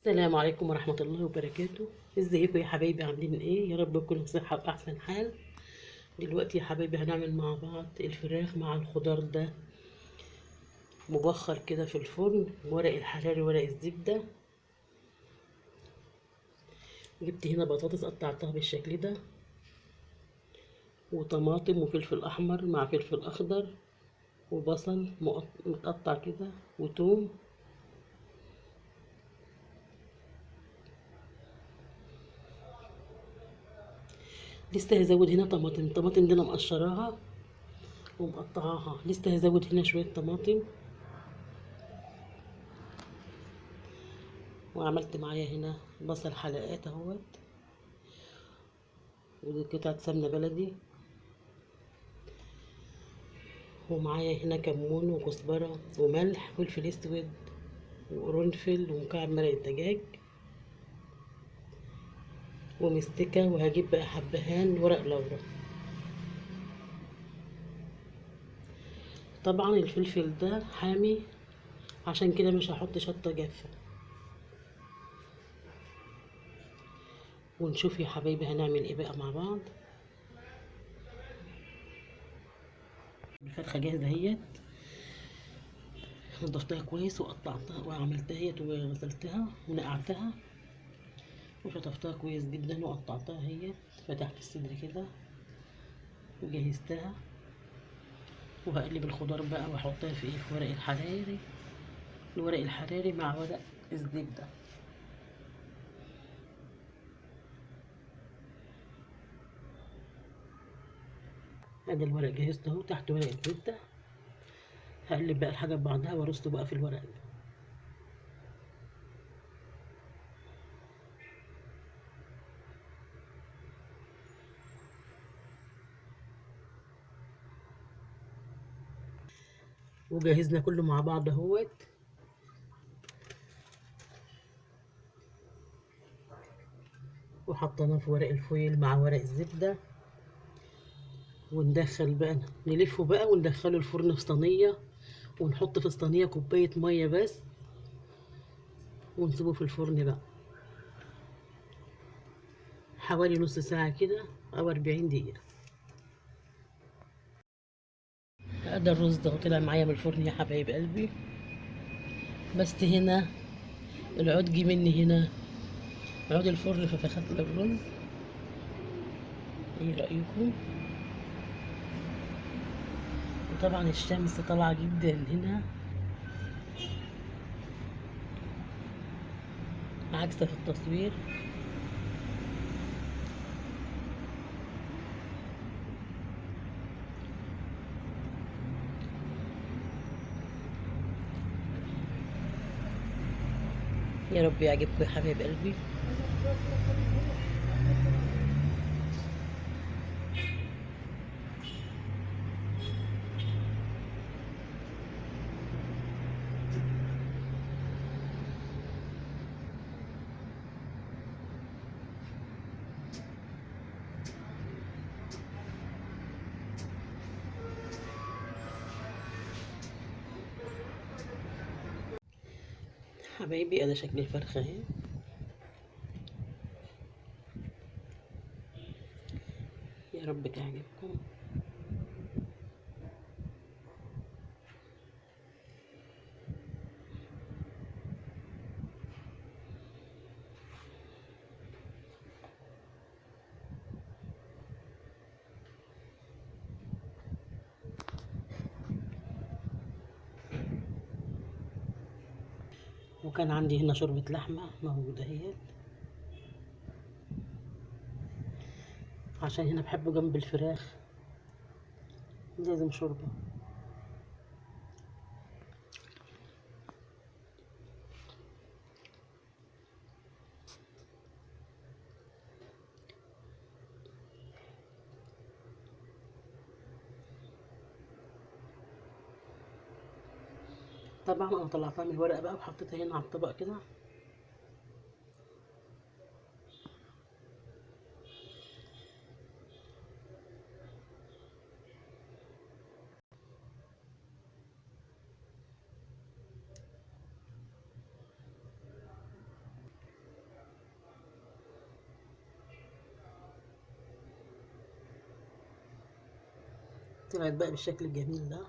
السلام عليكم ورحمة الله وبركاته. ازيكم يا حبايبي؟ عاملين ايه؟ يا رب تكونوا بصحة وبأحسن حال. دلوقتي يا حبايبي هنعمل مع بعض الفراخ مع الخضار ده مبخر كده في الفرن، ورق الحراري ورق الزبدة. جبت هنا بطاطس قطعتها بالشكل ده، وطماطم وفلفل احمر مع فلفل اخضر، وبصل متقطع كده، وتوم. لسه هزود هنا طماطم، الطماطم دي انا مقشراها ومقطعاها، لسه هزود هنا شوية طماطم. وعملت معايا هنا بصل حلقات اهوت، ودي قطعه سمنه بلدي، ومعايا هنا كمون وكزبره وملح وفلفل اسود وقرنفل ومكعب مرق الدجاج ومستكه، وهجيب بقى حبهان ورق لورا. طبعا الفلفل ده حامي عشان كده مش هحط شطه جافة. ونشوف يا حبايبي هنعمل ايه بقى مع بعض. الفرخه جاهزة اهيت، نضفتها كويس وقطعتها وعملتها اهيت وغسلتها ونقعتها وشطفتها كويس جدا وقطعتها اهيت، فتحت الصدر كده وجهزتها. وهقلب الخضار بقى واحطها في ايه، في ورق الحراري، الورق الحراري مع ورق الزبدة. ادي الورق جهزته اهو تحت ورق الزبدة. هقلب بقى الحاجة ببعضها وارصه بقى في الورق ده. وجهزنا كله مع بعض اهوت. وحطيناه في ورق الفويل مع ورق الزبدة، وندخل بقى نلفه بقى وندخله الفرن في صينية، ونحط في الصينية كوباية مية بس، ونسيبه في الفرن بقى حوالي نص ساعة كده او 40 دقيقة. ده الرز ده طلع معايا من الفرن يا حبايب قلبي، بس هنا العود جه مني هنا عود الفرن ففخت الرز. ايه رأيكم؟ وطبعا الشمس طالعة جدا هنا عكسة في التصوير. يا رب يعجبكم يا حبايب قلبي. حبايبي انا شكل الفرخه اهي، يا رب تعجبكم. وكان عندي هنا شوربة لحمة موجودة اهيت، عشان هنا بحبه جنب الفراخ لازم شوربة. طبعا انا طلعتها من الورقة بقى وحطيتها هنا على الطبق كده. طلعت بقى بالشكل الجميل ده.